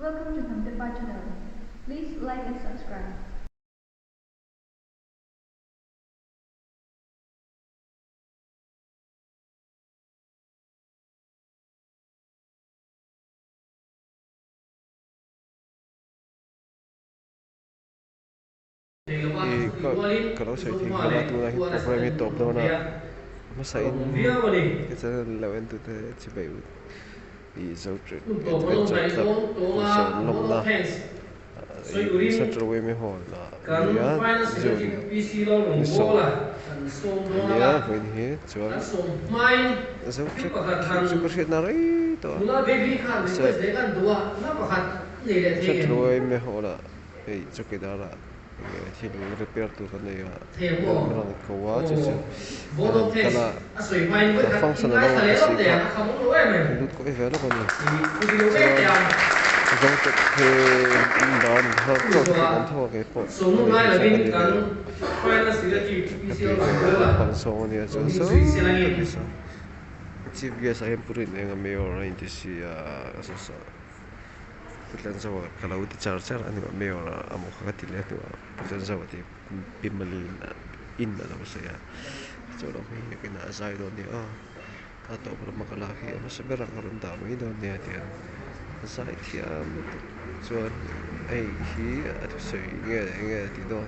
Welcome to Hnamtepa channel. Please like and subscribe. I ka ka lo sawi thei nghal a tunah hian program hi tawp dawn a hmasa in ka channel lo en tute chibai u i zo trek adventure club sawn lawmna i central yma hall ah nia June ni sawm ania vawiin hi chuan zo trek chu ka hriatna rei tawh a central yma hall ah. Hei chawkidar ah enge thil repair tur a nei a an rawn ko a chu chu a rawn kal a a function a lo awm si kha a lut kawi ve lawk a ni chuan zawng te khi dan har tawk te pawh an tho a keipawh a ni hi chuan ka ni ve lo ka tui ve a pan sawng a nia chuan saw tak hi saw chief guest ah hian pu Rinenga mayor a inti si a saw. Putlanzawa ka lo ti char char a ni a mayor a maw kha ka ti leh hnuah Putlanzawa tih pi Malin in a lo sawi a chuan a hming nakinah a zai dawn nia aw a tawp lam a ka lak hi a hmasa berah ka rawn dah mai dawn nia tiang a zai thiam lutuk chuan hei hi a thusawi nge enge a tih dawn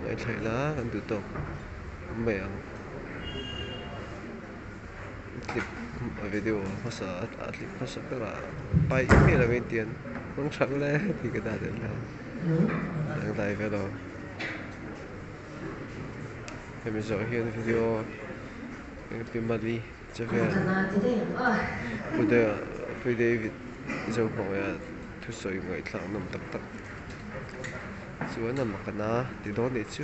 ngaithla ila kan duh tawk mai ang. Clip a video hmasa a clip hmasa berah paih miah lo in tian hmang tha ule tih ka dah tel khan dangdai vel aw hemi zawh hian video engti mali che vel pu David Zohmawia thusawi ngaihthlak nawm tak tak chuan a mak ana ti dawn nih chu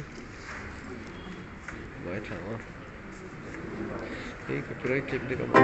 ngaithla ang a. Hei copyright claim te ka hmu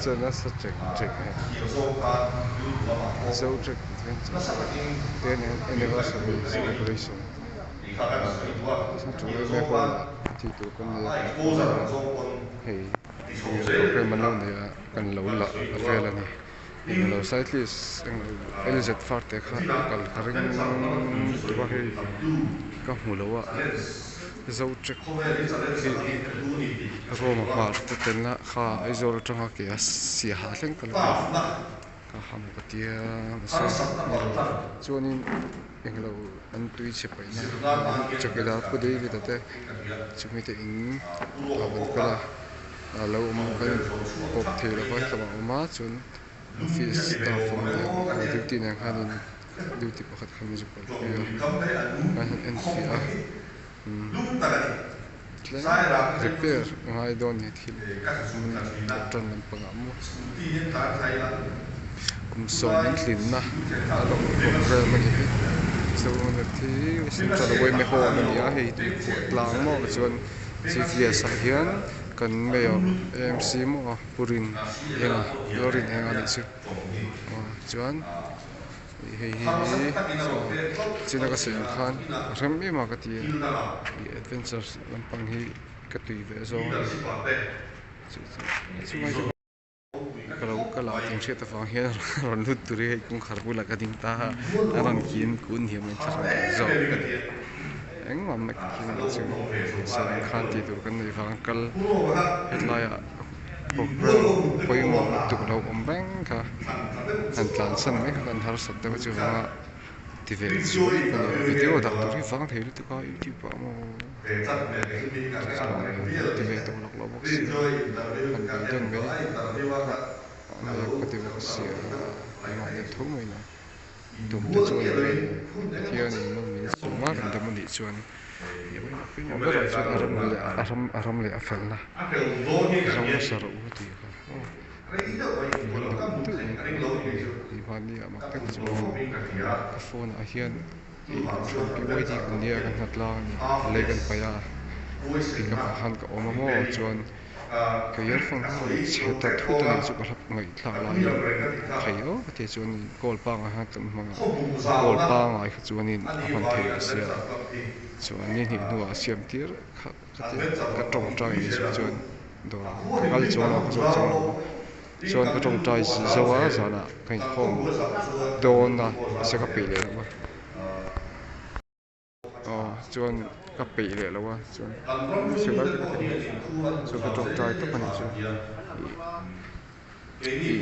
Che nasa chek chek hei Zotrek Adventure ten anniversary celebration chu mek hall ah tih tur kan nei a hei program an lo nei a kan lo la vel a ni. Englo cyclist englo LZ far te kha a kal ka ring lutuk a hei ka hmu lo a zo trek hi Rome a hmar te telna kha Aizawl atanga ke a siaha thleng kal a ka ham ka tia mahse nilo chuanin englo an tui chhe paihna chawkidar pu David a te chumi te in ah an kal a. A lo awm kan pawp thei lo va tlawm a awm a chuan office staff an nia duty nen khanin duty pakhat khan zu kal pui a an han en fiah a umm tlem repair a ngai dawn ni thil tan lampangah maw kum sawm an tlinna a lo program a ni hi chuan khi central yma hall a ni a hei tuikhuah tlang maw chuan chief guest ah hian. Kan mayor AMC maw Pu Rin Enga Lalrin Enga anih chu aw chuan hei hi china ka sawi ang khan a hrem em a ka ti a ih adventure lampang hi ka tui ve zawng a ni chu chu chungai chu ka lo kal ah tih hriat avang hian rawn lut tur hi hei kawngkhar bulah ka ding ta a a rawn kin kun hiam mai thla hran zawk ka ti engmah mai ka thil nih chu sawi khan tih tur kan neih vang kal hetlaiah program pawimawh lutuk lo awm reng kha han tlansan mai kha kan harsat deuh a chuvanga. Ti ve chuai ka ni a video dah tur hi vang thei lutuk a youtube ah maw ti ve tawh lak lo bawk sia han beidawn mai kha nep ka ti bawk sia keimah nep tho mai na tum te chu a ni mai Pathian in maw min sawm a rawn dam a nih chuan berah chuan a ram leh a ram a ram leh a felna zo nasa rawh u tih kha aw. Ka phone ah hian ih BYD kan nia kan nghat la a ni lei kan paih a pick up ah khan ka awm a maw chuan ka earphone kha rawn chhe ta thut a nih chu ka hlap ngaihthlak laiin phei aw ka ti chuan call pangngai khan kan hmang a call pangngai kha chuanin a hman theih loh sia chuan ni hnih hnuah a siam tir kha ka ti ka tawngtai ni chu chuan. Dawr ka kal chuan a ka zawh chuang lo chuan ka tawngtai zo a zanah ka inkhawm dawn a mahse ka peih leh lo a aw chuan ka peih leh lo a chuan thil lai tak a ti chuan ka tawngtai tawp a nih chu ih. Tih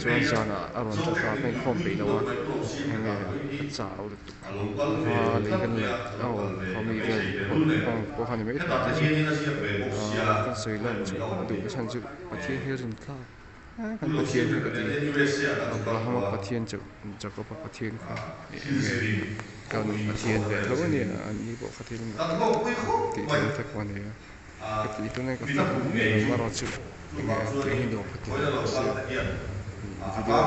chuan zanah a rawn tha ta ka inkhawm peih lo a enge ka chau lutuk a lei kan laih aw khawmi vel pawh pawh kha ni mai thei te chu ah kan sawi lan chu duh chhan chu Pathian hi a rin thlak kan Pathian hi ka ti Abrahama Pathian chauh Jacob-a Pathian kha enge kan Pathian ve tho a nia an ni pawh kha thil tih theihna te pawh a nei a. Ka tih tuna ka fak lo erawh chu enge tih hi nuam ka ti ve bawk sia video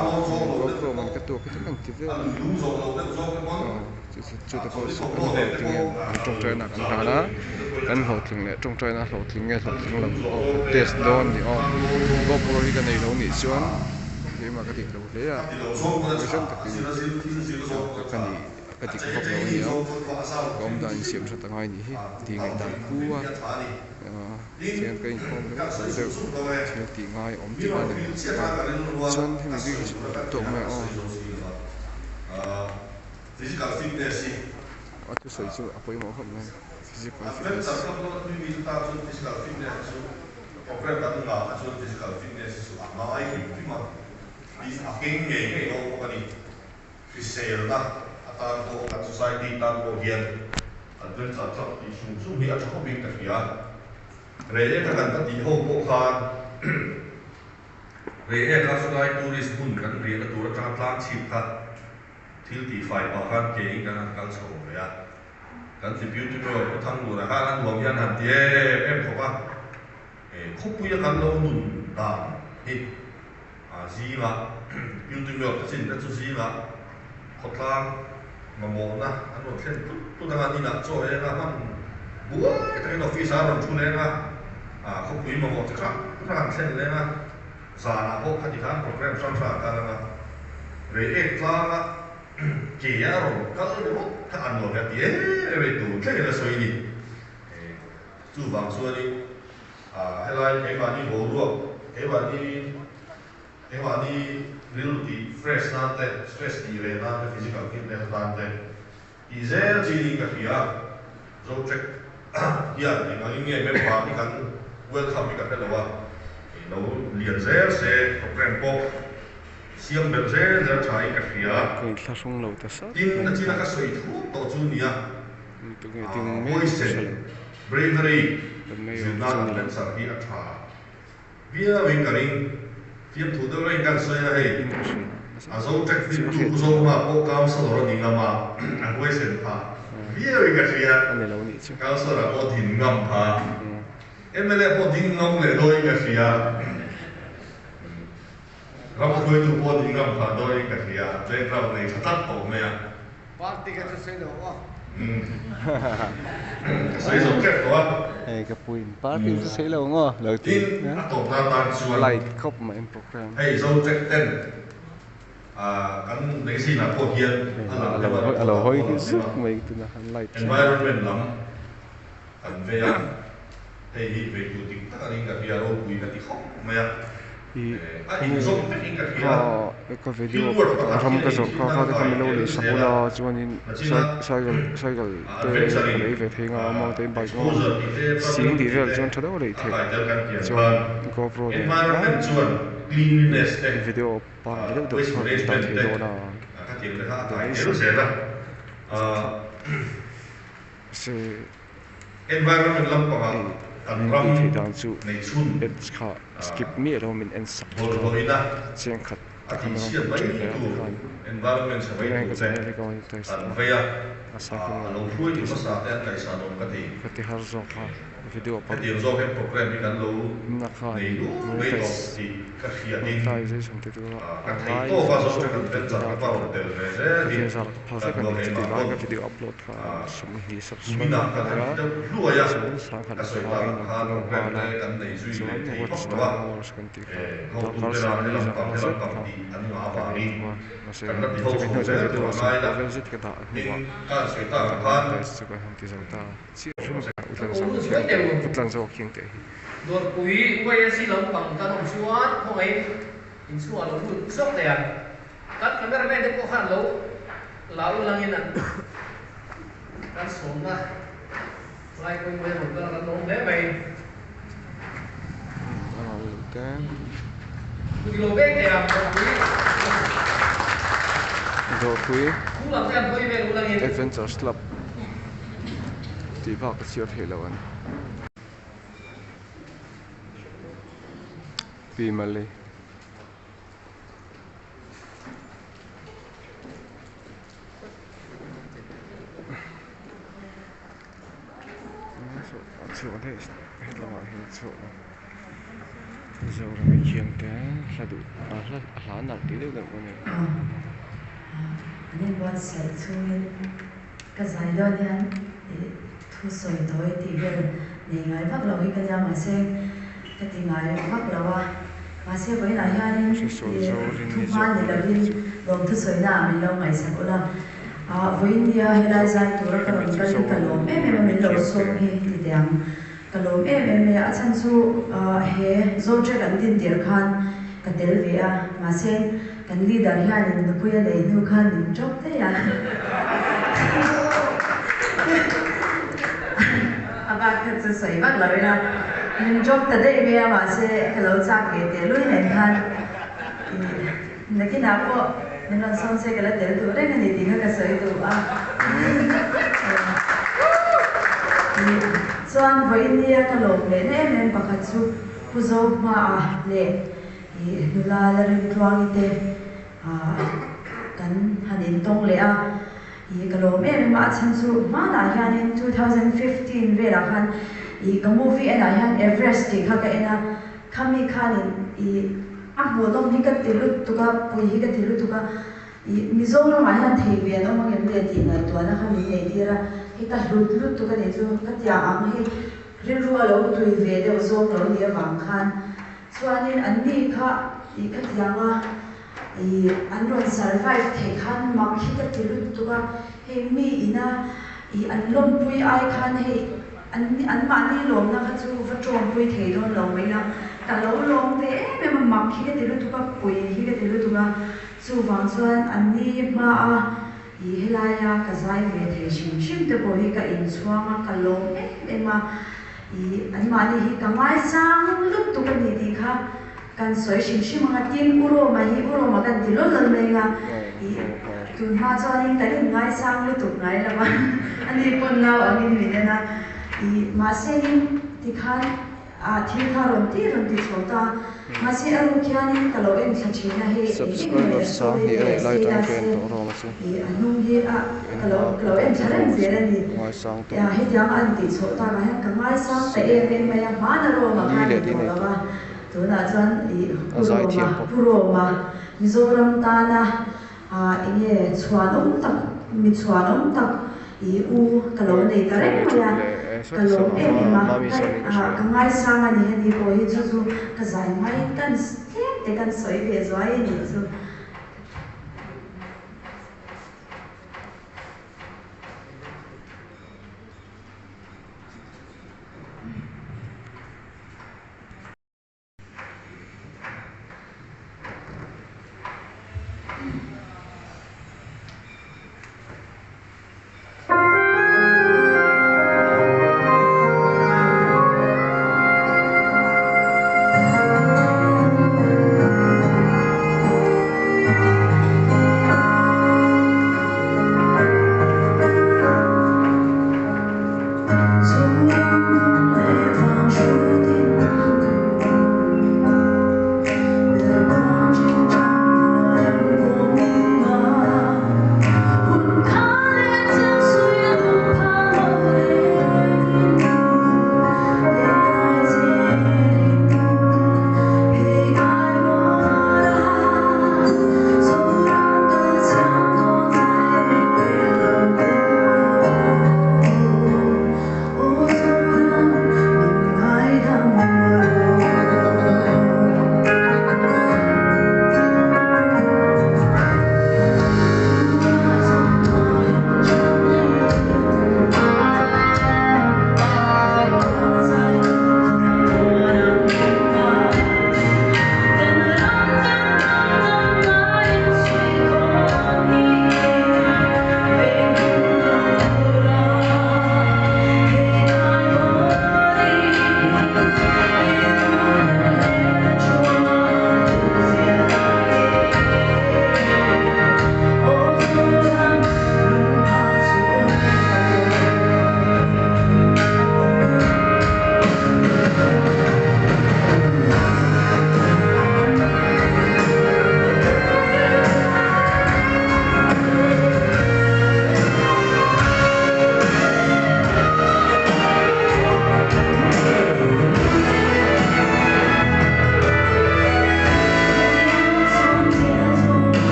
GoPro man ka tuak hi chu kan ti vel a aw chu chu te pawh chu kan hlawhtling em an tawngtai na kan hlan a kan hlawhtling leh tawngtai na hlawhtling nge hlawhtling lo aw kan test dawn a ni aw GoPro hi ka nei lo nih chuan keimah ka dik lo hle a hawisan takin ka ni. Ka dik vak lo a nia, ka awm dan insiam hrat a ngai nih hi tih ngaihdan pu a, thian ka inkhawm ringawt lo deuh thil tih ngai awm tih a ni chuan hemi bik hi chu duh tawk mai aw. A thusawi chu a pawimawh khawp mai physical fitness. Hriselna atan pawh kan society tan pawh hian adventure club tih chung chung hi a tha khawpin ka hria. Rei eka kan va tih ho pawh khan rei eka chulai tourist hmun kan riahna tur atanga tlang chhip kha thil tihfai pah khan ke in kan han kal chho ve a. Kan deputy mayor Pu Thanglura khan a nuam hian han ti em em khawp a. Khawpuia kan lo nun dan hi. A zingah Beauty Milk te chin te chu zingah khawtlang mamawhna an rawn thlen tlut tlut anga ninah chaw eng a hman buai takin office ah a rawn thu leng a. Khawpui mamawh chi hrang hrang an thlen leng a, zanah pawh khati khan program hrang hrang a kal ang a, Reiek tlanga ke a rawn kal ringawt kha a nuam hian ti em em a ni tur thlengin a sawi a ni. Chuvang chuanin helai keimahni boruak, keimahni keimahni rilru tih fresh nan te, stress tih reh nan te, physical fitness atan te tih zel chi niin ka hria. Zotrek hian engangin nge member hi kan welcome hi ka hre lo a, lo lian zel se program pawh siam belh zel zel tha in ka hria. Ka inthlahrung lo ta sat Tin, mai nachina kha. ka sawi thut tawh chu nia, Tunge ding mek ka hre huaisen, lo. bravery, Kan mayor zirna chu ni lo. adventure hi a tha viau in ka ring. Fiamthu deuh reng kan sawi a hei, In ka hria nasa a Zotrek chu dintu hriat Pu theih Zohma pawh councillor a ni ngam a, a huaisen phah viau in ka hria. A ni lo nih chu. Councillor ah pawh din ngam phah, mla pawh ding ngam leh dawn in ka hria, ram hruaitu pawh ding ngam phah dawn in ka hria, background nei tha tlat tawh mai a. Party kha chu sawi lo aw. Ka sawi zo tep tawh a. Hei ka pu in party chu sawi lo ang aw lo ti Tin, a tawp nan tan chuan light khawp mai in program. Hei zo check ten kan magazine ah pawh hian a lang deuh a, A report lo ah hawi pawh a hi lang deuh zuk a. mai tuna han light hi. Environment lam kan vei a, hei hi vei tur dik tak a ning ka hria, ropui ka ti khawp mai a. I A inzawm vek in ka hria. Kha ka Thil video work pakhat pakhat ram hi ka a zawrh kha inthilna kha te kha kai milo tel lei sak zel ula a, chuanin nachina cycle cycle te adventure ka in lei ve thei nga mountain bike emaw exposure tih te, sing public tih tih vel te chuan tha deuh a lei a theih kai tel kan pian chuan khan GoPro nen environment chuan cleanliness te, video pangngai deuh deuh waste kha kan dah management thei te dawn a ka tiang te kha a ti kai mai tel se zel a. zahthlak se. Environment lampangah Hei kan min ram tih theih dan chu neih chhun ads kha skip miah lo min en sak kha bawlhhlawhina chiang khat a te khan rawn tihchhiat kan mai ṭin ve a tur tikhan environment chhe mai tunah hian tur ka te channel hi ka monetize kan tawh a vei a, a sakhi a ngai lo hi ka hruaitu tih hmasa te an ngaihsan awm ka ti. Ka ti har zawk a video pang Hetiang zawk hian program hi kan lo na khan nei lut mai tawh monetize tih ka hriatin monetization te chu ka a theih ngai tawk a zawk zawk zawk kan in ti adventure ta ka ti va kha rawn tel ve zel hi Pathian zar ka phal kan vek a hmuh ni keimah chutih lai pawn ka video upload kha 20 subscriber kuminah ka kan nei han a ti deuh hluai a, chuan sangkhat ka leh sawi za tak in ang an khan pung program nghal a te kan nei zui chuan leh thei watch vak lo time a, hours kan tih kha hotu darkar te ran 40 helam pang zanga helam zet pang kha tih an ngah ka nei avangin thung a mahse kan la ti ho chumi chho hnuah chuan zel video tur a a ngai la, sawmkua vel zet ka dah tin hnuah ka han sawi tak ang khan. monetize chu ka han ti zo ta chiah utlan zo khiang teh hi. Dawrpui YSC lampang kan awm chuan khawngaihin inchhungah lo lut zawk teh ang. Kan cameraman te pawh khan lo la u langin an kan sawmna lai pawimawh hi a rawn kal a, kan lawm hle mai. Kut lo vek teh ang Dawrpui. Dawrpui Chung lam te an hawi vel u langin. Adventures Club tih bak a chhiar theih loh an. Pi Mali. A chhuah daih hetlangah hian a chhuah a Zoram hi thiam te hla duh a hla a hla nalh tih deuh deuh a ni. An inbuatsaih chhungin ka zai dawn hian thu sawi tawi tih vel nei ngai vak lo hi ka nia mahse ka ti ngai vak lo a, mahse vawiinah hianin thu hma ni lovin lawmthu sawina ah min lo ngaihsak ula, vawiin nia helai zai tura ka rawn kal hi ka lawm em em a min lo sawm hi ti teh ang, ka lawm em em mai a, a chhan chu he Zotrek an din tirh khan ka tel ve a, mahse kan leader hianin nupui a nei hnu khan min ṭawp daih a. A bak kha chu sawi vak lo ila, min drop ta daih mai a, mahse ka lo chak ve teh lui nen khan nakinah pawh min rawn sawm se ka la tel duh reng a ni tih kha ka sawi duh a. Chuan vawiin nia ka lawm leh na em em pakhat chu Pu Zohmaah leh nula la Rimtluangi te kan han intawng leh a. Ih ka lawm em em a, a chhan chu hmanah hianin 2015 velah khan ih ka movie enah hian Everest tih kha ka en a, khami khanin ih a hmuhnawm hi ka ti lutuk a, pui hi ka ti lutuk a, ih Mizoramah hian thei ve an awm angem le tih ngaihtuahna kha min nei tir a, hei ka hlut lutuk a nih chu ka tiang ang hei. rilru a lo tui ve deuh zawk lo nih avang khan chuanin anni kha ih khatiang a ih an rawn survive theih khan mak hi ka ti lutuk a, hei mi ina ih an lawmpui ai khan hei an anmahni lawmna kha chu va tawmpui thei dawn lo mai la, ka lo lawm ve em em a, mak hi ka ti lutuk a, pui hi ka ti lutuk a, chuvang chuan anni hmaa I helaia ka zai ve thei hrim hrim te pawh hi ka inchhuang a, ka lawm em em a, i anmahni hi ka ngaisang lutuk a ni tih kha kan sawi hrim hrim ang a, tin U Roma hi U Roma kan ti lawl lawl mai ang a, i tunhma chuanin kan inngaisang lutuk ngai lo va, ani pawn nau angin min en a, i mahse in tikhan A thil kha rawn ti rawn ti chho ta. Mahse a ruk hianin ka lo en thla thin a, hei eng eng emaw Subscriber sang sawi hi a leh neih lai status tang khian te tawh rawng a chu i a hnung hi a en ka lo a ka lo en thla reng zel a ni. ngaisang tawh Tia hetiang a an tih chhoh takah hian ka ngaisang ta em em mai a, hmana Roma li khan leh ni li tawh nei lo tawh va, tunah chuan i a Pu zai Roma thiam bawk. Pu Roma Mizoram tana A enge chhuanawm tak, mi chhuanawm tak i u ka lo nei ta reng mai a, ka lawm em em a, ka ka ngaisang a ni heti pawh hi chu chu ka zai mai kan tlem te kan sawi ve zuai a nih chu.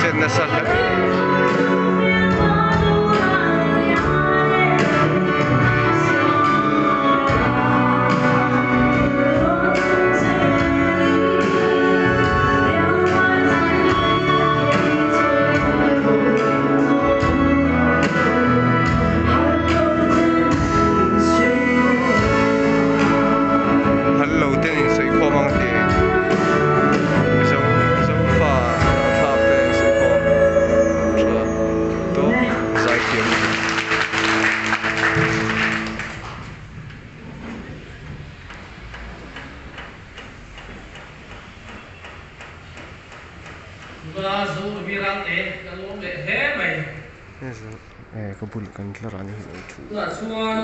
Chet nasa hle. Hal lo ten insuihkhawm ang ti Mizo Mizo fa thlak te insuihkhawm tha tawp zaithiam a ni. Nula Zorubi Ralte kan lawm leh hle mai. Ka bul kan tlar ah ni hi lo thu Tunah chuan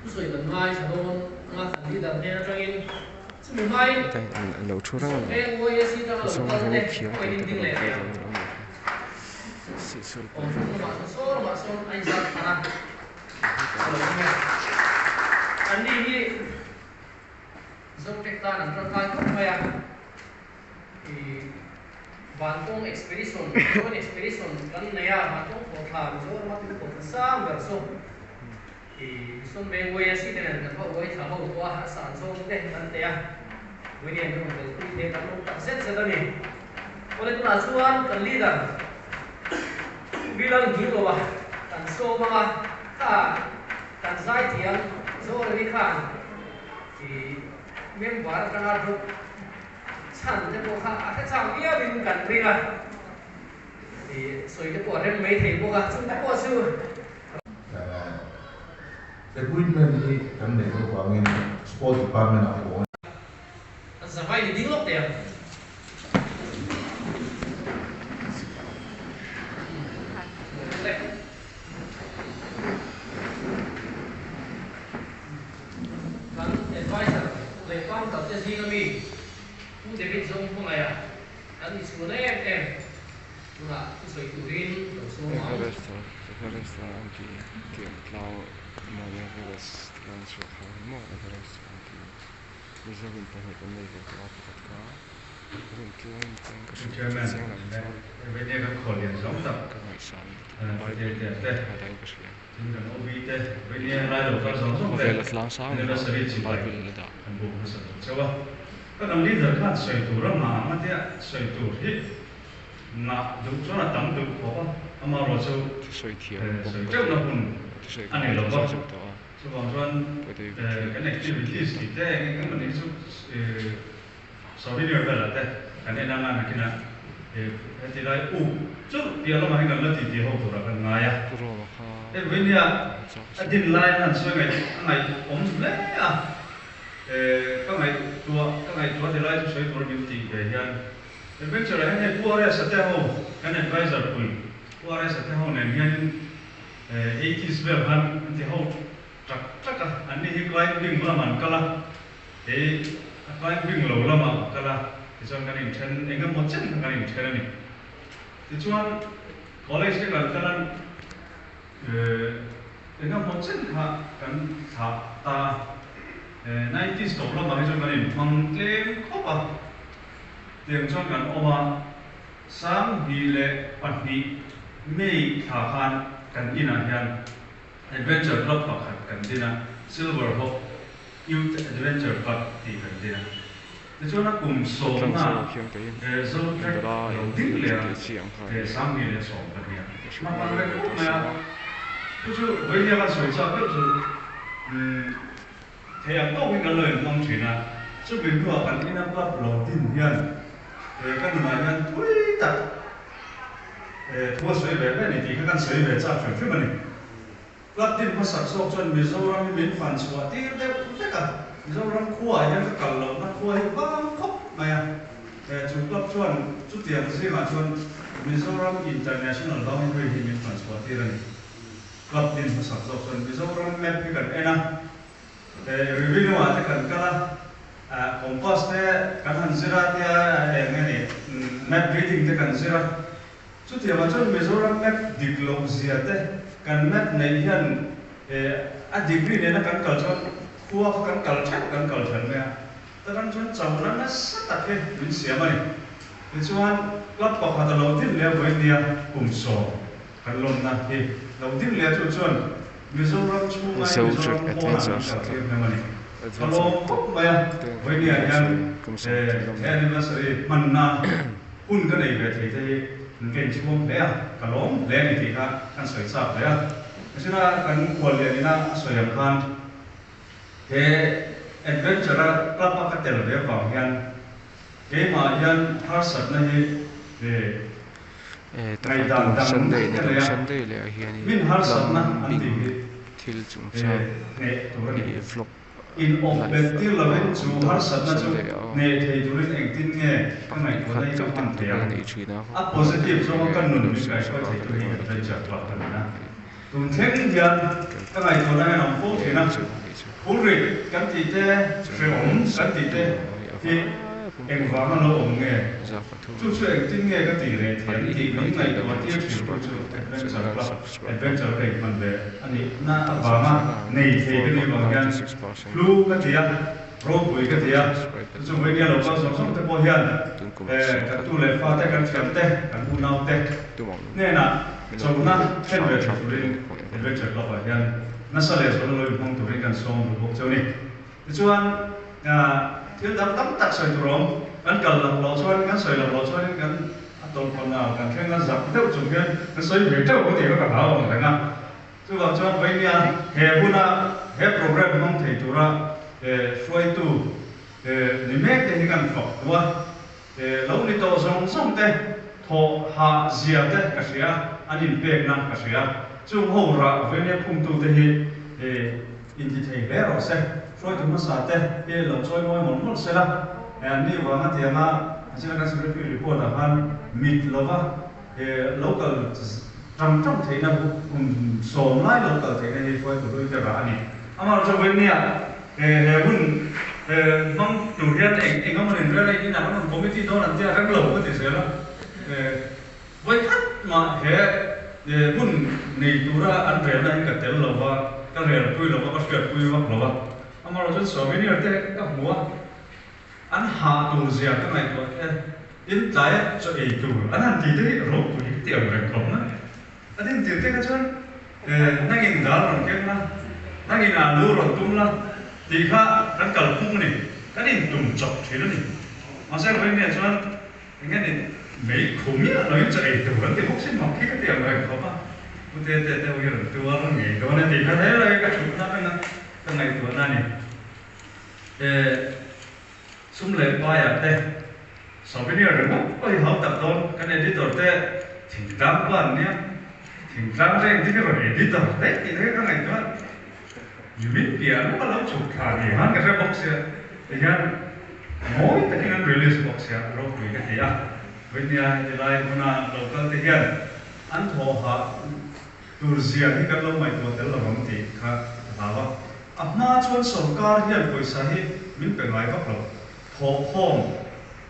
thusawi kan ngaithla dawn anga kan leader hnen atangin chumi hmain Lo thu reng a Veng YSC atanga lo Zawng kal reng te thiam pawhin tih te ding ka lo leh hre thei ang. reng a ni. Sihsual Aw chung lamah sawn saw lamah sawn a inzar thar a, a lo awm e. Anni hi Zotek tan an tangkai khawp mai a. I. Vantawng Expedition, Joint Expedition kan nei a, Vantawng Khawhthla, Mizorama tui khawhthla sang ber chu i Mission Veng YSC te nen kan va uai thla ho tawh a, a san zawng te kan nei a, William te rawn telpui te kan awm tak zet zet a ni. Awle tunah chuan kan leader Bilal Nghilova kan sawm ang a, kha kan zaithiam Zoremi khan i member atanga drop Chhan te pawh kha a hre chak viauin kan ring a, sawi te pawh a rem mai thei bawk a, chung te pawh chu. Equipment hi kan neih loh vangin Sport Department ah pawh. An zavai ni ding lawk teh ang. Kan adviser leh founder te zinga mi Pu David Zawngkhawngaiha kan inchhuan em em tunah thusawi turin lo sawm ang. Everest Everest a an tih tiang tlang Mount Everest tlang chhuah kha maw Everest an tih Mizo in pahnih kan nei ve tawh a pakhat kha Chairman leh kan khuallian zawng tak Bible tin kan OB te Vainia lai lo kal zawng zawng te anniversary chibai kan buk hmasa duh chauh a. Ka kan leader khan sawi tur a ngah ang a tia sawi tur hi ngah duh chuan a tam duh khawp a, amaherawhchu sawi teuhna hun a nei lo va. Chuvang chuan kan activities tih te eng eng emaw ni chu Souvenir velah te kan en anga nakinah heti lai uk churh piah lamah hian kan la titi ho turah kan ngai a. Hei vawinia a din lai an han sawi ngaih a ngaihawm hle a, ka ngaihtuah ka ngaihtuah ti lai chu sawi tur min tih ve hian adventure ah hian hei Pu RS-a te ho kan advisor pui Pu RS-a te ho nen hianin eighties vel khan an ti ho tak tak a, anni hi climbing lamah an kal a. Hei a climbing lo lamah ka kal a, tichuan kan inthen eng emaw chen kha kan inthen a ni. Tichuan college te kan kal a, eng emaw chen kha kan thlah ta a, nineties tawp lamah hi chuan kan inhmang tlem khawp a, tiang chuan kan awm a, 2002 May thla khan kan inah hian Adventure Club pakhat kan din a, Silver Hawk Youth Adventure Club tih kan din a. Tichuan a kum sawmna Zo Trek lo ding leh a, 2012 a hmang reng khawp mai a. Chu chu vawinia kan sawi chak deuh chu thei ang tawkin kan lo inhmang thin a. Chumi hnuah kan ina club lo din hian ka nunah hian thui tak Thu a sawi ve ve a ni tih kha kan sawi ve chak hrim hrim a ni. Club din hmasak zawk chuan Mizoram hi min fan chhuah tir deuh vek a, Mizoram khuaah hian ka kal lohna khua hi vang khawp mai a. Chu club chuan chutiang zingah chuan Mizoram International Boundary hi min fan chhuah tir a ni. Club din hmasak zawk chuan Mizoram map hi kan en a, Revenue ah te kan kal a, compass te kan han zir a tia eng nge ni map reading te kan zir a, chutiangah chuan Mizoram map dik loh zia te kan map neih hian a degree nena kan kal chuan khua kha kan kal theuh kan kal then mai a, takang chuan chauhna nasa tak hi min siam a ni. Tichuan club pakhat a lo din leh a vawinia kum sawm. Kan lawmna hi lo ding leh chu chuan Mizoram chhunga hi Mizoram pawnah min kaltir hnem a ni. Ka lawm khawp mai a, vawinia hian he anniversary hmanna hun ka nei ve thei te hi ka inchhuang hle a, ka lawm hle a ni tih kha kan sawi chak hle a. Nichina kan khuallian ina a sawi ang khan he adventure-a club-a ka tel ve avang hian keimah hian harsatna hi Eh taka Ngaihdan tun dang Sunday ka ni lo nei a, Sunday leh ah hian min harsatna an plumbing tih hi thil chungchang hneh tur a ni. ih vlog In awp live bet tir a lovin awm chu dawn harsatna chu Sunday ah aw hneh thei turin engtin nge ka pakhat ngaihtuahna khat hi ka chauh hman ten thei ka ang? nei thin a A positive zawnga ka nun lo min subscribe kaihruai thei ka tu hi lo adventure club ka ni a. Tun thleng hian ka ngaihtuahna hian a awm fo thin a, phurrit kan tih te, hrehawm kan tih te hi engvanga lo awm nge? Chu chu engtin nge ka tih reh thiam tih min ngaihtuah tir thin tu chu Adventure Club, Adventure ka inhman ve a nihna avanga nei thei ka nih vang hian hlu ka ti a. Ropui ka ti a, chu chu vawinia lo kal zawng zawng te pawh hian kan tu leh fate, kan thiante, kan unaute hnenah chona thlen ve tha turin Adventure Club ah hian nasa leh zuala lo inhmang turin kan sawm duh bawk cheu ni. Tichuan thil dang tam tak sawi tur awm, kan kal loh loh chuan, kan sawi loh loh chuanin kan a tawlhpawn ah kan thleng a zak deuh chung hian kan sawi ve teuh ka tih kha ka hlau ang reng a. Chuvang chuan vawinia he huna he program hmang thei tura hruaitu ni mek te hi kan fak duh a, lo ni tawh zawng zawng te thawh hah zia te ka hria, an inpekna ka hria. Chung ho rah vawinia khumtu te hi inti thei hle rawh se, hruaitu hmasa te hi lo chawi mawi mawlh mawlh sela, anni vanga tianga zirlai kan secretary report ah khan mit lova Local tang tang theihna kum sawm lai local theihna hi hruaitu hlui te rah a ni. Amaherawhchu chu vawinia he hun hmang tur hian eng eng emaw nin rel a inah kan rawn committee dawn an tia rem lo ka ti zel a. Vawikhat mah he hun nei tura an relna hi ka tel lo va, ka relpui lo va, ka hriatpui vak lo va. Amaherawhchu souvenir te ka hmu a. An hah tur zia ka ngaihtuah e, in tlaia chaw ei tur an han ti te hi ropui ka ti ang reng khawp mai. A din tir te kha chuan nangin dal rawn keng la, nangin alu rawn tum la tih kha kan kalphung a ni, kan intum chawp thin a ni. Mahse Vawinia chuan eng nge ni mei khu miah loin chaw ei tur an ti bawk sin mak hi ka ti ang reng khawp a. Pu Tete te ho hi rawn tuar ngei dawn e tih kha helai ka thutna atanga ka ngaihtuahna a ni. Sum leh paiah te souvenir ringawt pawh hi hau tak dawn, kan editor te thingtlang pawh an nia, thingtlang te engtin nge rawn editor daih tih te kha ka ngaihtuah a, nimin piah lawk a lo chhuk thla ni khan ka hre bawk sia, tihian mawi takin an release bawk sia ropui ka ti a, vawinia heti lai hmuna lo kal te hian an thawhah Tur zia hi kan lo ngaihtuah tel lo ang tih kha ka hlau a. A hma chuan sorkar hian pawisa hi min pe ngai vak lo. Thawhkhawm,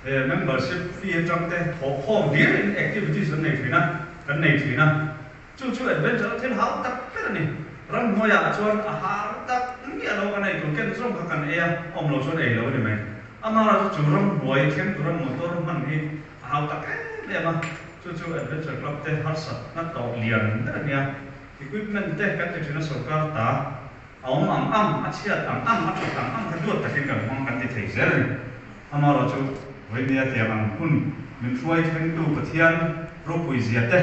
membership fee atang te thawhkhawm hlir in activities an nei thin a, kan nei thin a. Chu chu adventure a thil hau tak ber a ni. Ramhnuaiah chuan a har tak miah lo kan ei tur ken zawng kha kan ei a, awm lo chuan ei lo a ni mai. Amah chu ramhnuai thleng tura motor hman hi A hau tak em em a, chu chu Adventure Club te harsatna tawh lian ber a nia. Equipment te kan ti thin a sorkar ta a awm ang ang, a chhiat ang ang, a that ang ang kha duat takin kan hmang kan ti thei zel a ni. Amaherawhchu chu vawinia tiang ang hun min hruai thlengtu Pathian ropui zia te,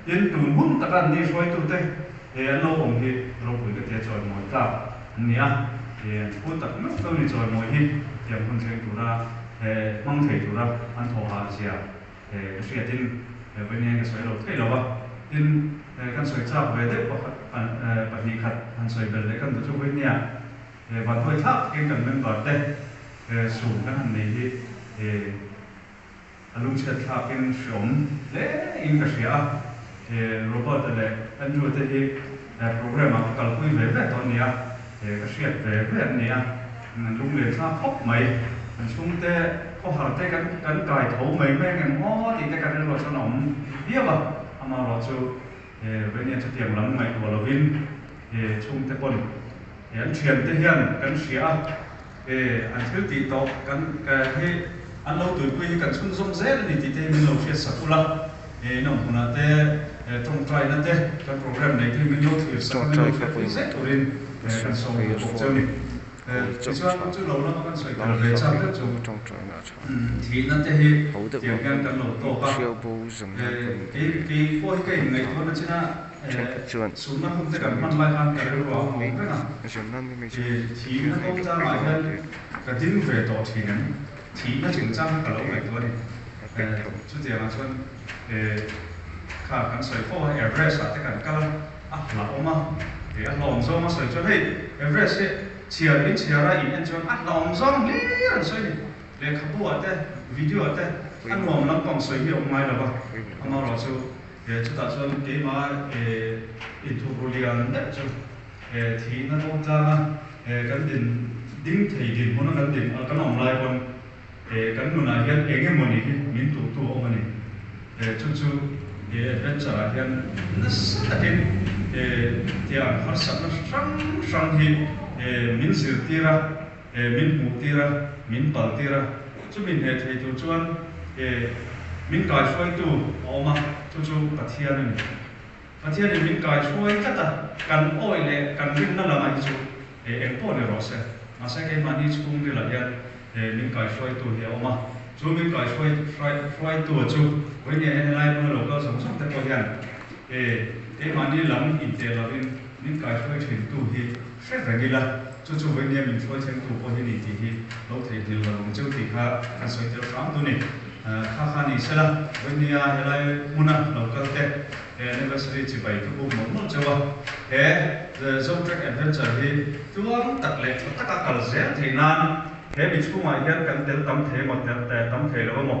tin tun hun taka an ni hruaitu te he an lo awm hi ropui ka tia chawimawi tlak an ni a, he an phu tak meuh meuh ni chawimawi hi tiang hun thleng tura He hmang thei tura an thawh hah zia he ka hriatin he vawiin ka sawi lo thei lo a, tin kan sawi chak ve deuh pakhat pahnih khat han sawi belh leh kan duh chu vawinia he vanduai thlak takin kan member te he sum kan han nei hi he a lungchhiat thlakin hreawm hle in ka hria a, he Robert-a leh Andrew-a te hi he program ah ka kalpui ve ve tawh a ni a, he ka hriat ve ve an ni a. An lunglen thlak khawp mai. Kan chhungte khawhar te kan kan kai tho mai mai ang em aw tih te kan rilruah chuan a awm viau a. Amaherawh chu he Venia chutiang lam ngaihtuah lovin he chhungte pawn he an thiante hian kan hria a, he an thil tih tawh kan hi an lo tuipui hi kan chhunzawm zel a ni tih te hi min lo hriat sak ula. He in awm hmunah te tawngtaina te kan program nei te hi min lo thlir sak a, min lo hriatpui zel turin kan sawm duh bawk cheu a ni. Tichuan chu lo lama kan sawi tel ve chak deuh chu thihna te hi tiang hian kan lo tawk a, kei kei pawh hi ka inngaihtuah na chin a, sumna hun te kan hman lai khan ka rilru ah a awm reng a, thihna kawngchangah hian ka ding ve tawh thin em, thihna chungchang kha ka lo ngaihtuah a ni. Chutiangah chuan kha kan sawi fo a, Everest ah te kan kal a, a hlauhawm a, tih a hlawm zawng a sawi chuan hei Everest hi chhiar in chhiar a in en chuan a hlawm zawng hlir an sawi a ni. Lehkhabu ah te, video ah te a nuam lampang sawi hi a awm ngai lo va, amaherawh chu chutah chuan keimah inthup ru lian deuh chu thihna kawng tlanga kan din ding thei dinhmuna kan din kan awm lai pawn He kan nunah hian eng emawni hi min tuhtu a awm a ni. He chu chu he adventure ah hian nasa takin he tiang harsatna hrang hrang hi he min zirtir a. min hmuh tir a, min pal tir a, chumi hneh thei tur chuan min kaihruaitu a awm a, chu chu Pathian a ni. Pathianin min kaihruai tlat a, kan awih leh kan rinna lamah hi chu eng pawh ni rawh se, mahse keimahni chhungrilah hian min kaihruaitu hi a awm a, chu min kaihruaitu chu vawinia hian helai hmuna lo kal zawng zawng te pawh hian keimahni lam inteh lovin min kaihruai thintu hi hre reng ila, chu chu vawinia min hruai thlengtu pawh hi ni tih hi lo theihnghilh lo ang cheu tih kha kan sawi tel hram tu ni. Kha kha ni sela, vawinia helai hmuna lo kal te he anniversary chibai ka buk mawlh mawlh cheu a, he Zotrek Adventure hi tluang tak leh tha taka kal zel theih nan he mi chhungah hian kan tel tam thei emaw tam thei lo emaw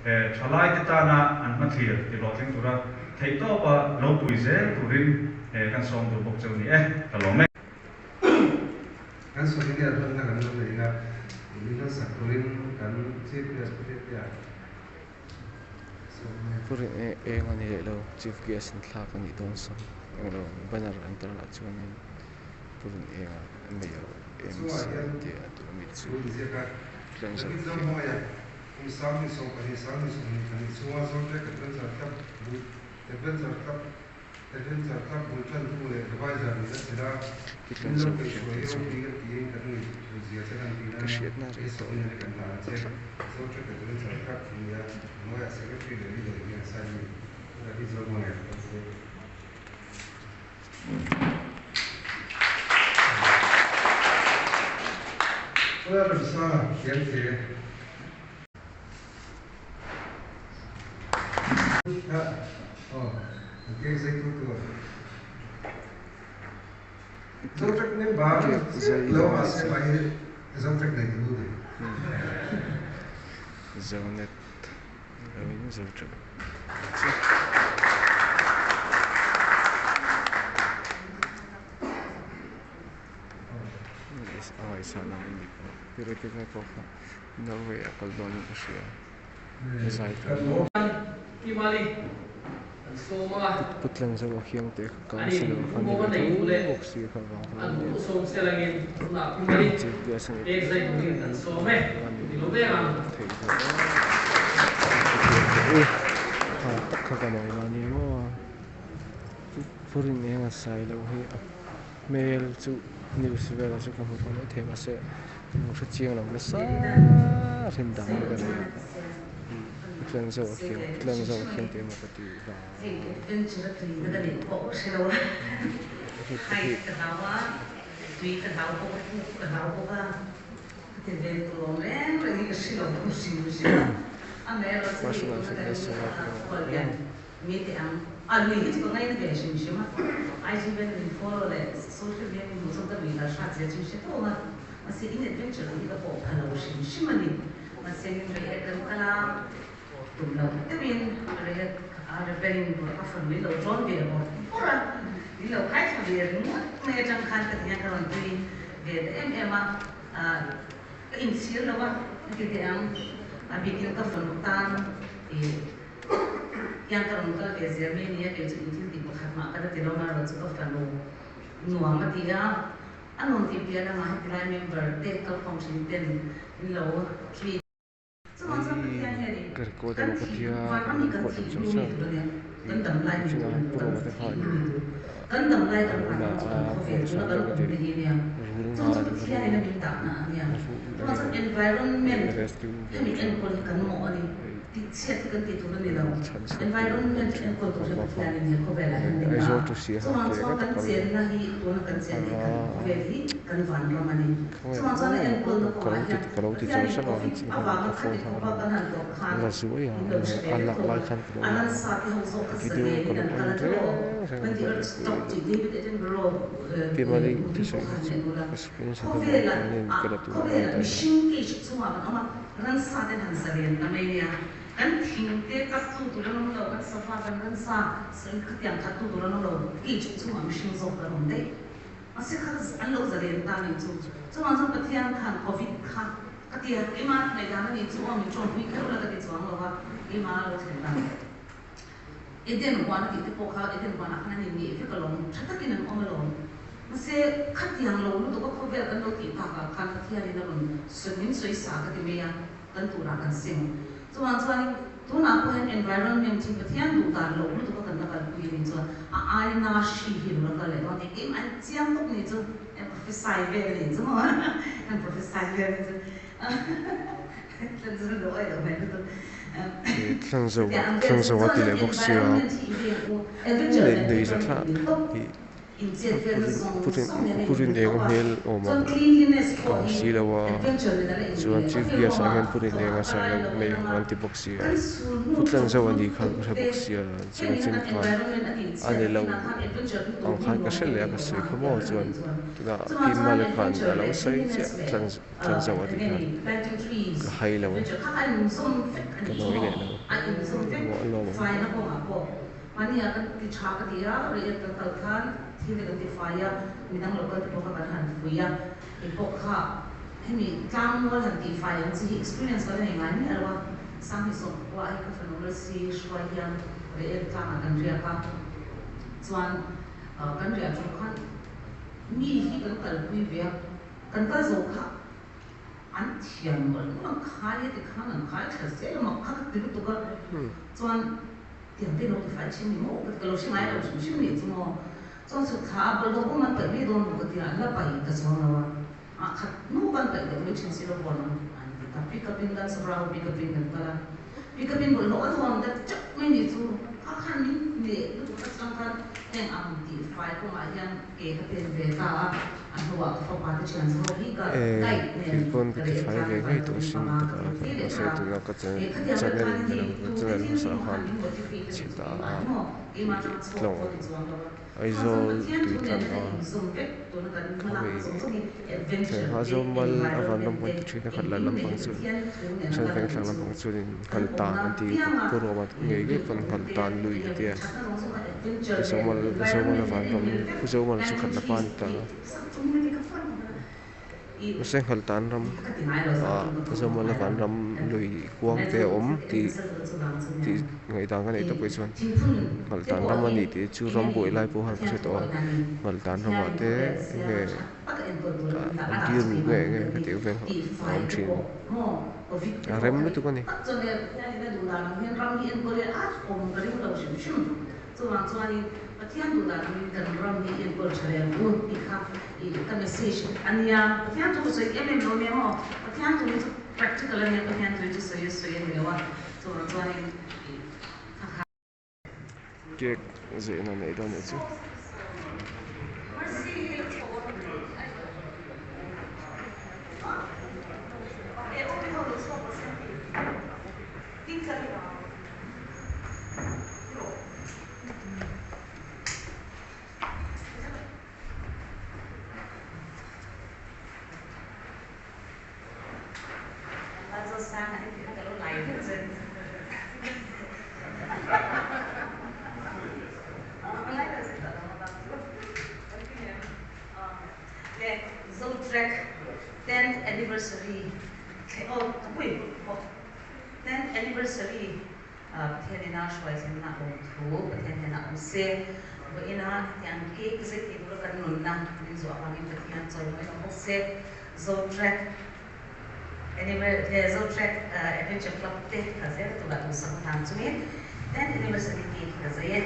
thalai te tana an hmathlir ti hlawhtling tura theihtawpa lo pui zel turin kan sawm duh bawk cheu ni e, ka lawm e. Kan souvenir hmanna kan lo nei a, min han sak turin kan Chief Guest Pu Hriattea sawm e. Pu Rin eng a ni leh lo, Chief Guest in thlak a nih dawn sawn englo banner an tar lah chuanin Pu Rin enga Mayor Chungah MC hian te a duh mi chu thu in ziak a, tlen zawk David hian. Zohmawia kum 2012 2022 chhunga Zotrek Adventure Club bul Adventure Club Adventure Club bul tantu leh advisor nihna chelh a, Tlen min lo zawk kaih hian hruai te hi chu ropui kan tiin kan ngei zia che kan tihna ka hriatna he rei tawh souvenir hi lo kan hlan a che. Zotrek Adventure Club tih nia hnuaiah Secretary leh Leader hian sign a ni. David Zohmawia kan se. Puia Remsanga Kiangte. Cake zai deuh anih chu. Zonet loin Zotrek anih chu. A ngaihsan ang anih pawh Rebecca pawh kha Norway a kal dawnin ka hria. Putlan zo a khiang te kha councillor kha ni ve tho bawk si kha vang kha a nia chief guest a ni thei hlauh a hetiang te u ha tak kha ka nei mahni maw phurin eng a sai loh hi a hmel chu news velah chu ka hmu tawh mai thei mahse Ka hre chiang lo nasa rin dan hi ka nei a, tlen zawk a khiang tlen zawk a khiang tih emaw ka ti vang Personal fitness center Mi te ang a lui hi chu ka ngaina ve hrim hrim a, IG vel min follow leh social media min hmuh chuan ka lui kal hrat zia chu i hre tawng a, mahse in adventure ang hi ka pawh pha lo hrim hrim a ni. Mahse min rei kan kal a, tum loh deuhin rei a Reverend bawrh ka phone min lo ṭawn ve bawrh bawrh a, min lo khai thla ve ringawt mai aṭang khan ka ti hian ka rawn tui ve ta em em a, ka inchhir lo a, ka ti teh ang, a bikin ka fanu tan ih. Hian ka rawn kal ve zel mai nia, kei chu in thil tih pakhat mah ka la ti lo marawh chu ka fanu nuam a ti a, a nuam tih piah lamah heti lai member te kalkhawm thin ten min lo treat. Chuvang chuan Pathian hianin Ka record kan emaw ka thih tia van ka ami kan record thih lam chauh hnu chauh mi tur a nia, kan dam lai mi chunga tur a ni lo, purua kan te thih khan hnu mi tur, kan dam lai kan van ram chu kan khawvel tuna kan awm te hi nia, rul chuvang chuan ngal Pathianin a rul min dahna a nia, rul chuvang chuan eng environment rescue hemi vel enkawl hi kan mawh a ni. Tihchhiat hi kan tih tur a ni lo. Environment enkawl tur hi Pathianin he khawvelah hian min dah a. Chuvang chuan kan chenna hi tuna kan chen hi kan khawvel hi kan vanram a ni. Chuvang chuan a enkawlna kawngah hian Pathianin Covid avanga khati khawpa kan han tawrh khan min lo hre ve vek lo a. A ransa te ho zawk kha zalen in an kal a tiraw? When the earth stopped tih David Attenborough movie pawh khan en ula. Khawvelah khawvelah mihring cage chungah kan awm a. Ransa ten han zalen ta mai nia. Kan thing te kap tu tur an awm lo, kan sava, kan ransa khatiang khat tu tur an awm lo, kei chu chungah mihring zawk kan awm daih. Mahse kha an lo zalen ta nih chu. Chuvang chuan Pathian khan Covid kha ka ti a, keimah ngaihdan a nih chu aw min ṭawmpui kher ula ka ti chuang lo va, keimah a lo thlen dan. Eden huan a tih te pawh kha Eden huanah khan an inngei vek alawm, ṭha takin an awm alawm. Mahse, khatiang lo lutuk a khawvel kan lo tih takah khan Pathianin a rawn sawi min sawi sa ka ti mai a, kan turah kan sim. Chuvang chuanin tunah pawh hian environment hi Pathian duh dan lo lutuk a kan la kalpui a nih chuan a aina hri hi lo la kal leh dawn engkim an chiang tawp nih chu an prophesy vel a nih chu maw an prophesy vel a nih chu Thlanzo a ti leh bawk sia neih za thla hi Pu Rinenga hmel awm ang ka hmu si lo a chuan Chief Guest ah hian Pu Rinenga sailo nei ang an ti bawk sia Pu Thlanzo a nih khan ka hre bawk sia chuan chin khan a ni lo ang khan ka hre leh a ka sawi kha maw chuan tunah Pi Mali khan a lo sawi chiah Thlanzo a tih khan ka hai lo e ka nawi leh lo a lawm ang. Mahnia kan ti tha ka ti a, riat kan kal khan thil te kan ti fai a, midang lo kal te pawh kha kan han fui a, kei pawh kha hemi tlangmual han tih fai ang chi hi experience ka la nei ngai miah lo a, Sanghni sawmkua hi ka fanu Mercy hruai hian riat tlangah kan riak a, chuan kan riah thu khan mi hi kan kalpui ve a, kan kal zo kha an thiam mawlh mawlh ang khai a ti khan an khai tha zel a mak kha ka ti lutuk a, chuan. Tiang te lo ti fai thin ni maw ka ti ka lo hre ngai lo hrim hrim nih chu maw. Chuan chhuk thla a bawlhhlawh pawh man paih mai dawn maw ka ti a, an la paih ta chuang lo a, ah khat hnu kan paih leh mai thin si lo hawn ang an ti ta. Pick up in kan sabra ho pick up in kan kal a, pick up in bawlhhlawh an hawn ta teuh mai nih chu kha khan min hneh lutuk a chang khan heng ang tih fai kawngah hian ke ka pen ve ta a, a hnuah ka fapa te thian chu ho hi ka guide nen Kei pawn ka ka ti reh fai tlang ve fai ngei tawh turin sin panga tak ka a, tum ka ve leh mahse ta. tuna ka channel channel hmasa khan chheta a tlawng Aizawl tui tlan a khami thlenghma zawm mal a van ram kan ti thin a khat la lampang chu then veng thlang lampang chuanin nghal tan an ti pu ruama ngei ngei pawn nghal tan lui a tia Zomal Zomal a van ram pu Zomal chu khat la pa a ni ta. Mahse nghalh tan ram ah Zomal a van ram lui kuang te a awm tih tih ngaihdan ka neih tawp phei chuan nghalh tan ram a ni tih chu ram buai lai pawh khan ka hre tawh a nghalh tan ramah te enge an tir ruh nge enge ka tih vel a awm thin a rem lutuk a ni. Chuvang chuanin Pathian duh dan angin kan ram hi enkawl tha leh ang u tih kha i ka message a nia. Pathian thu ka sawi em em lo nia maw? Pathian thu hi chu practical a nia, Pathian thu hi chu sawi a sawi a ni lo a. Chuvang chuanin i kha kha. Cake zehna neih dawn nih chu. Pathian ina hruaithlengna awm thu Pathian hnenah awm se. Vawiina hetiang cake zet tih tura kan nunna min zawh avangin Pathian chawimawi awm bawk se. Zotrack Zotrack Adventure Club te kal zel tura duhsak hnan chungin 10th Anniversary cake hi ka zai e.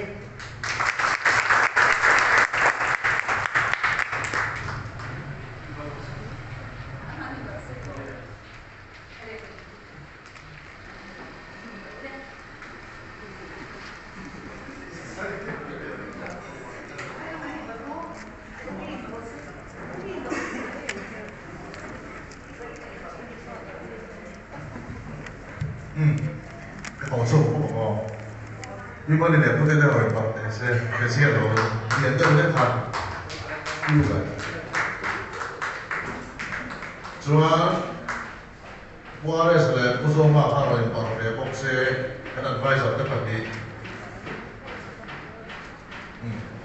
Umm ka tawh chhuak bawk ang aw. Mi mali leh pute te rawn inpalh teh se, ka ziah lo lian deuh hlek kha Q lah. Chuan Pu RS leh Pu Zawma kha rawn inpalh ve bawk se, kan advisor te pahnih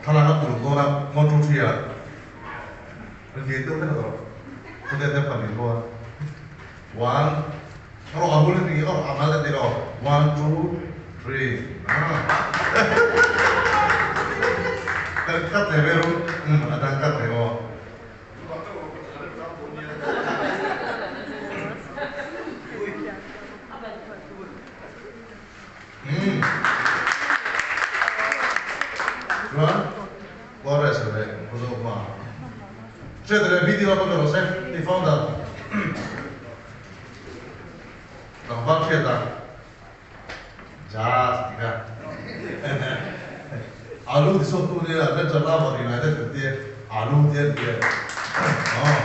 thlalak a tulh dawn a, one two three ah lian deuh hlek a tawh pute te pahnih chuan one rawh a bul ni aw a mal a ti rawh one two three ah. Kat leh ve ru. Umm a dang kat leh aw. Umm. Chuan Kores leh Pu Zohma. Hriat leh video a ka rawh se ti founder. Tlangval hriat a. Jazz ti kha. Alu ti sawk tu nia adventure lover United kan tia alu ti an tia. Aw.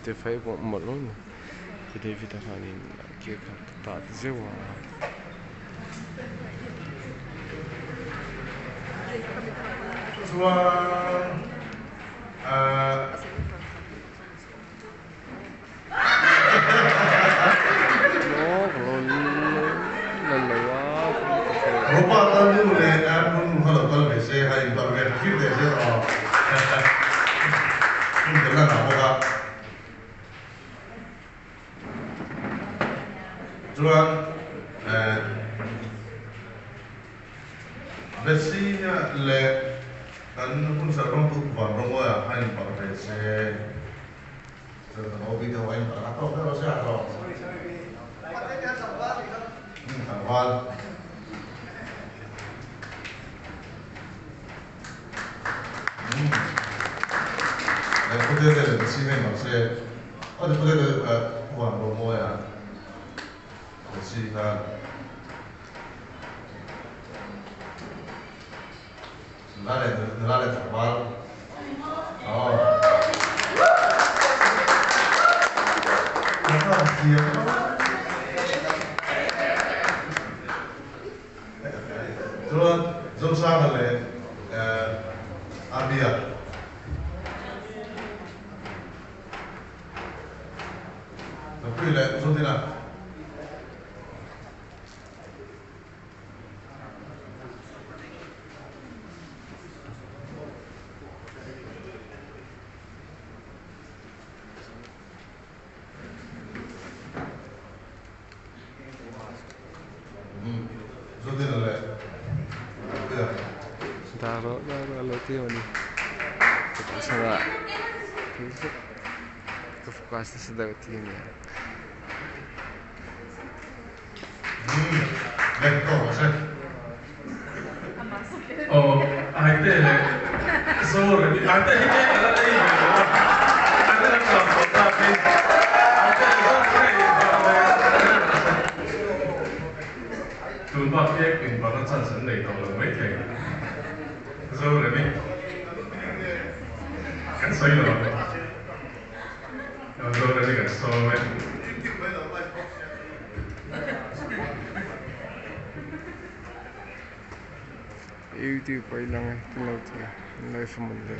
Te fai pawh mawlh mawlh mai. Ti David a khanin cake kha ka tat zeuh a. Chuan ahh. Ropa tan nu leh Andrew nu kha lo kal ve se, ha inbarh ve hrim teh se aw. Hun kan la ngah bawk a. Chuan eh Bethsy-a leh kan hun serh rawng tu Van Rawngawia kha inbarh ve se. Chuan kan OB te ho a inbarh a tawk deuh a se a tawk. Tlangval. Pute te leh Bethsy mai mahse aw ti pute te Van Rawngawia Bethsy khan Nula leh nula leh tlangval aw. Tlangval thiam Chuan Zosanga leh Abia. Nupui leh Zodina. Zodina leh Nupui. Dah rawh dah rawh a lo ti a ni. Chutah chhanah thil hlek ka focus nasa deuh ti a nia. YouTube pawh i lang e kan lo ti a live a mawn le.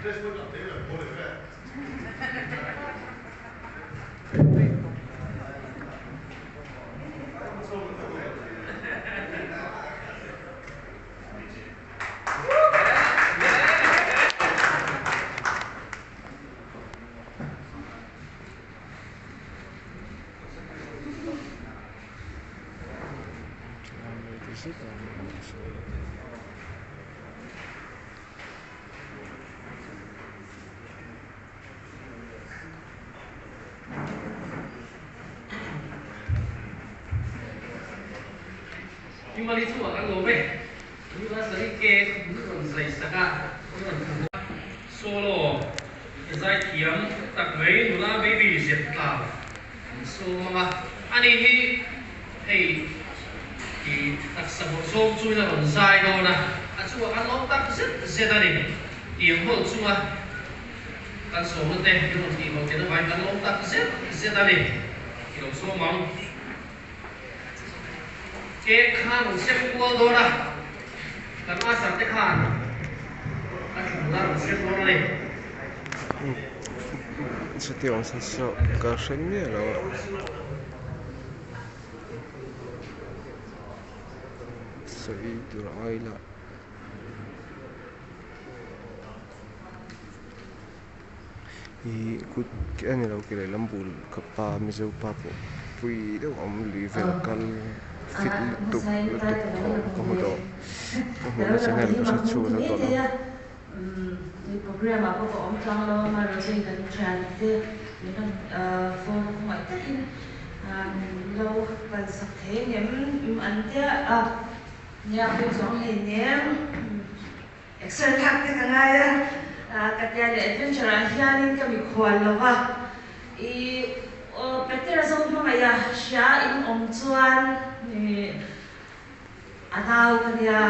Kimberly chu a kan lo ve. Anniversary cake min rawn zai sak a, min rawn hmu a. Solo zaithiam tak mai nula baby zep tlau an sawm ang a, ani hi hei i taksa bawrh zawng chuin a rawn zai dawn a, a chungah kan lawm tak zet zet a ni. Tiang hawlh chunga kan sawmna te min rawn tih hlawh chen avangin kan lawm tak zet zet a ni. I lo sawm ang. Cake khan rawn sem kual dawn a, kan usher te khan a thlan la rawn sem dawn a ni. Chuti awm chhan chu ka hre miah lo a. Sawi tur a ngai la. Ih kut a ni lo ke lehlam bul ka pa Mizo pa pawh. pui deuh a awm lui vel a kal fit lutuk lutuk tawh ka hmu tawh ka hmuh na channel ka hre chhuak zo tawh lo. Exer thlak te ka ngai a, ka tia leh adventure ah hianin ka mikhual lo va, i Petera zo hmangaih a hria in awm chuan a nau ka nia,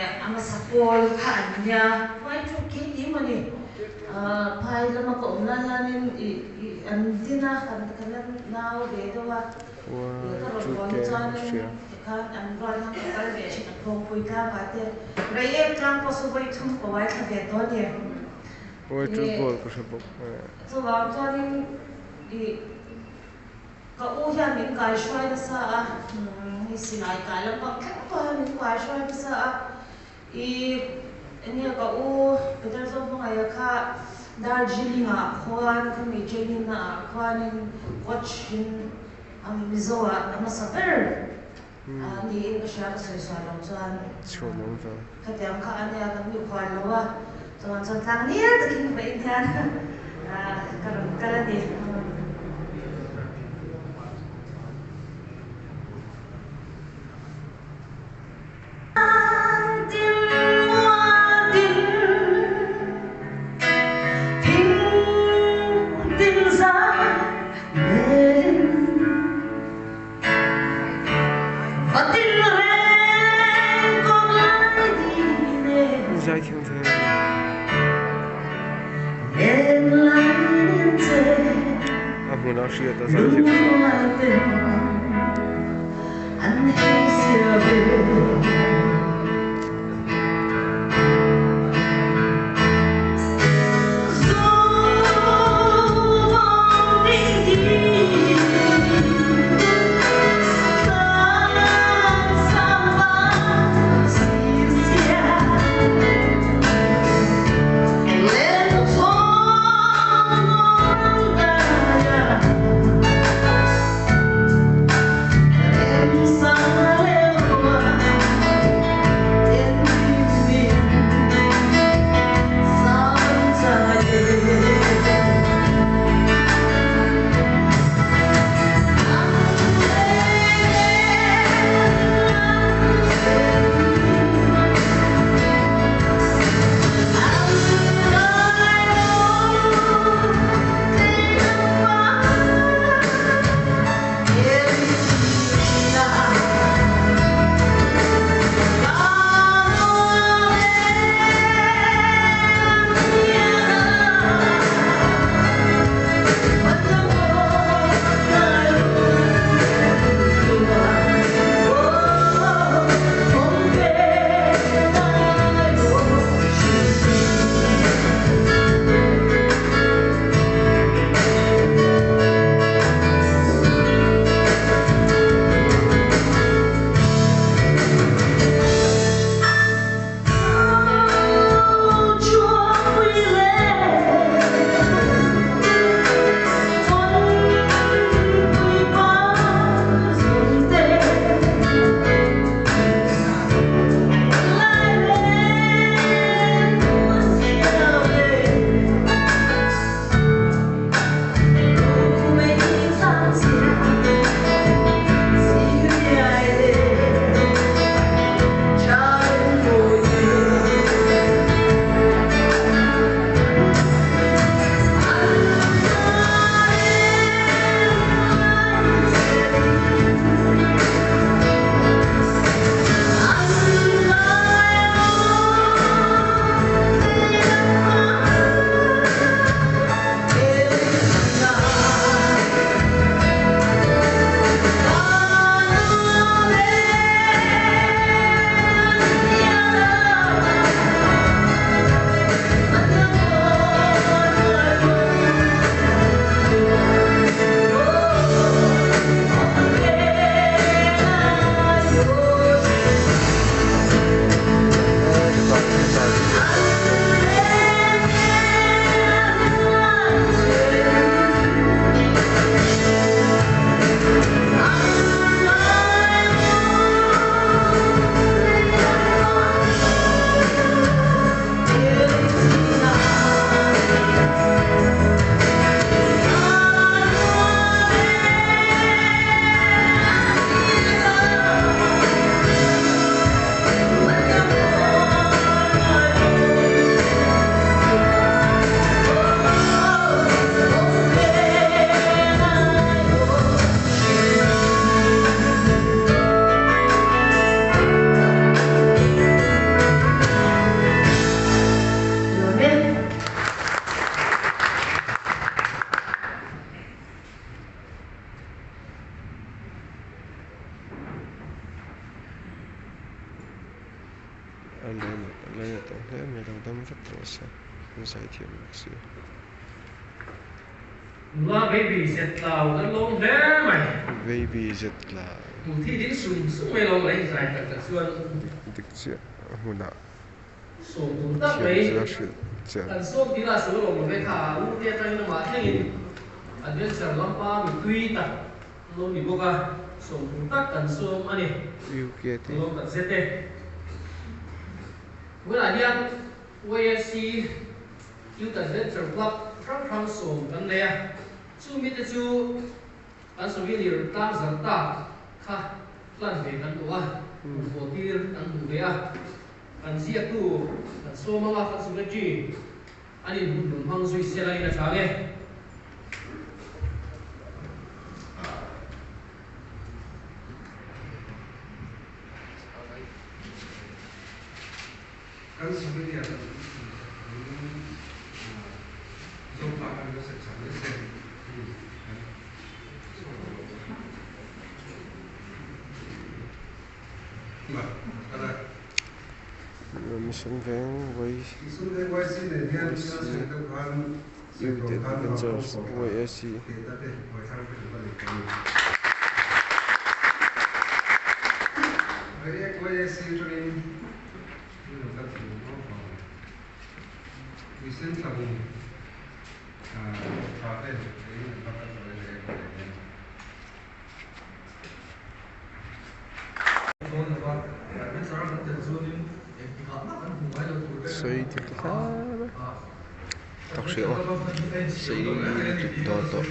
a hmasa pawl kha an nia. Why chu khi ti maw ni, phai lama ka awm lai hianin an din a, kan la nau ve deuh a. One two te hria. One two goal ka hre bawk Mizo ah a hmasa ber niin ka hria ka sawi sual lo chuan Chhuanawm ve. Khatiang kha a nia kan mikhual lo a, chuan chuan tlang nil takin vawiin hian ka rawn kal a ni. Zaithiam ve. A hmunah hriat a zaithiam lainat awm hle mai lo dam vat rawh se an zai thiam bawk si. Nula baby zet tlau kan lawm hle mai. Baby zet tlau. Hmuh thi ding sum sum mai lo lei zai tak tak chuan. Dik chiah a hmunah Sawm tur tak thiam mai. zia hrilh chian. Kan sawm tih lah sawi lawm lo ve kha a u te atangin amah thlengin adventure lampa mitui tak lo ni bawk a, sawm tur tak kan sawm a ni. UK te. Lawm tak zet e. Tunah hian YSC Youth Adventure Club hrang hrang sawm kan nei a, chumi te chu kan souvenir tlang zar tak kha plan ve kan duh a, hmuhfawh tir kan duh ve a. Kan ziaktu kan sawm anga kan secretary an inhmun hmang zui sela in a chang e. Kan souvenir kan Zopa kan lo set chang nasa e kan sawm lo. Mission Veng YC Youth Adventures YSC. Sei dik hle mai tak hria aw sei lutuk dawn tawh.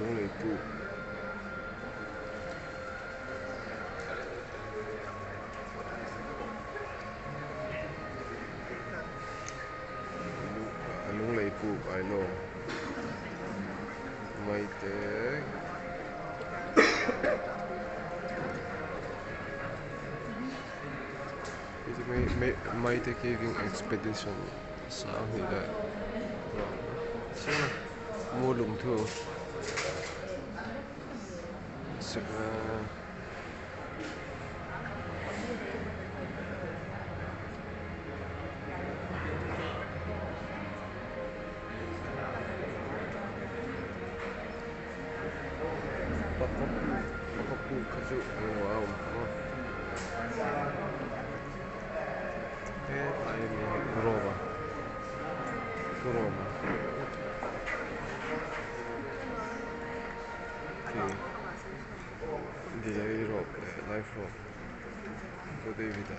Lunglei puk Lunglei puk I know mai te Maite caving expedition sang hnih leh mu lungthu Pakhapu kha chu engemaw a awm ang a hetlai ami hi Roma Roma delay rope leh life rope Pu David-a.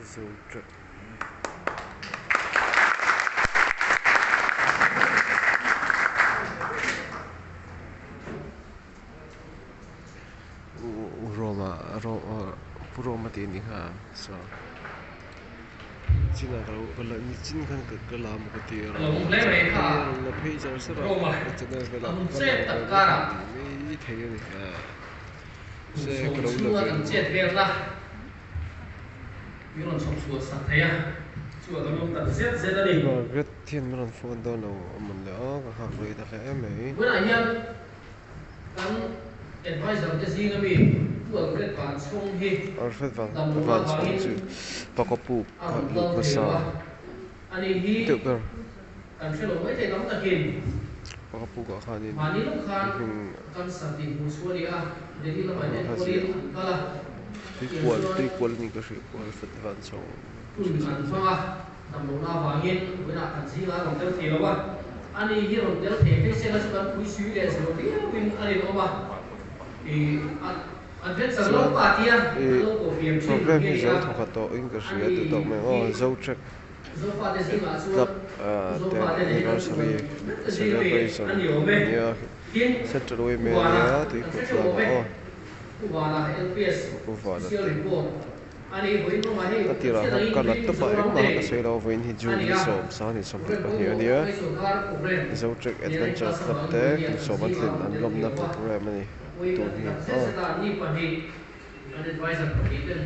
Zo teuh. Roma Pu Roma tih a ni kha so. Chinah ka lo ka la nichin khan ka ka la maw ka ti a Lo hle mai kha rawn la phei zar zar a Roma ka channel velah a hun ka chet lang tak ve vek karah a ni mai thei a ni kum se sawm ka lo la chhunga ve kan duh a. chet vel na. Min rawn chhawp chhuah sak thei a, chu a kan awm tak zet zet a ni. Margaret hian min rawn phone dawn lo a mawn leh a, ka nghak rei ta hle mai. Tunah hian kan advisor te zinga mi Pu Alfred Vanchhawng hi Alfred Van damlohna Vanchhawng avangin chu Pakapu a kha rawn lut kal thei hmasa lo a, ani hi deuh ber. kan hre lo mai thei tam takin Pakapu kah khanin mahni lawk khan hming cancer tih hmuh chhuah a ni a, Delhi lamah a hian kha enkawlin ziah. an kal a, Tuikual tiang chuan Tuikual a ni ka hria Pu Alfred Vanchhawng Hun an hmang a, damlohna avangin vawiinah kan zingah a rawn tel thei lo a, ani hi rawn tel thei phei sela chu kan pui sui leh zual viauin a rinawm a, ih adventure Chuan lo pa tia an ih lo koh fiam thin program hi hi a ni zo a, thawkha tawh in ka hria ani duh tawk mai hi aw zo track Zofate zingah chuan club te Zofate leh hi kan anniversary chuan vek te zing ami celebration a ni awm e, ania tin Central Women Pu Vana ania kan tuikhuah hre theuh awm tlangah e. aw. Pu Vana LPS Pu Vana Special te Report a ni vawiin rawngah hei Ka tirah Pathian khan angin ka la Green tawp a, Mizoram engmah Day ka sawi lo vawiin hi a June ni ni a, sawm sang ni sawmhnih Programme pahnih a pawimawh nia. mai sawrkar programme Zo Trek nena Adventure inkalsa Club vangin te vawiin hian kum kan sawm an zingah tlin rawn an tel lawmna thei lo a, programme a ni a pawi tun kan ti hi tak zet aw. zet a, ni pahnih kan advisor pahnih ten.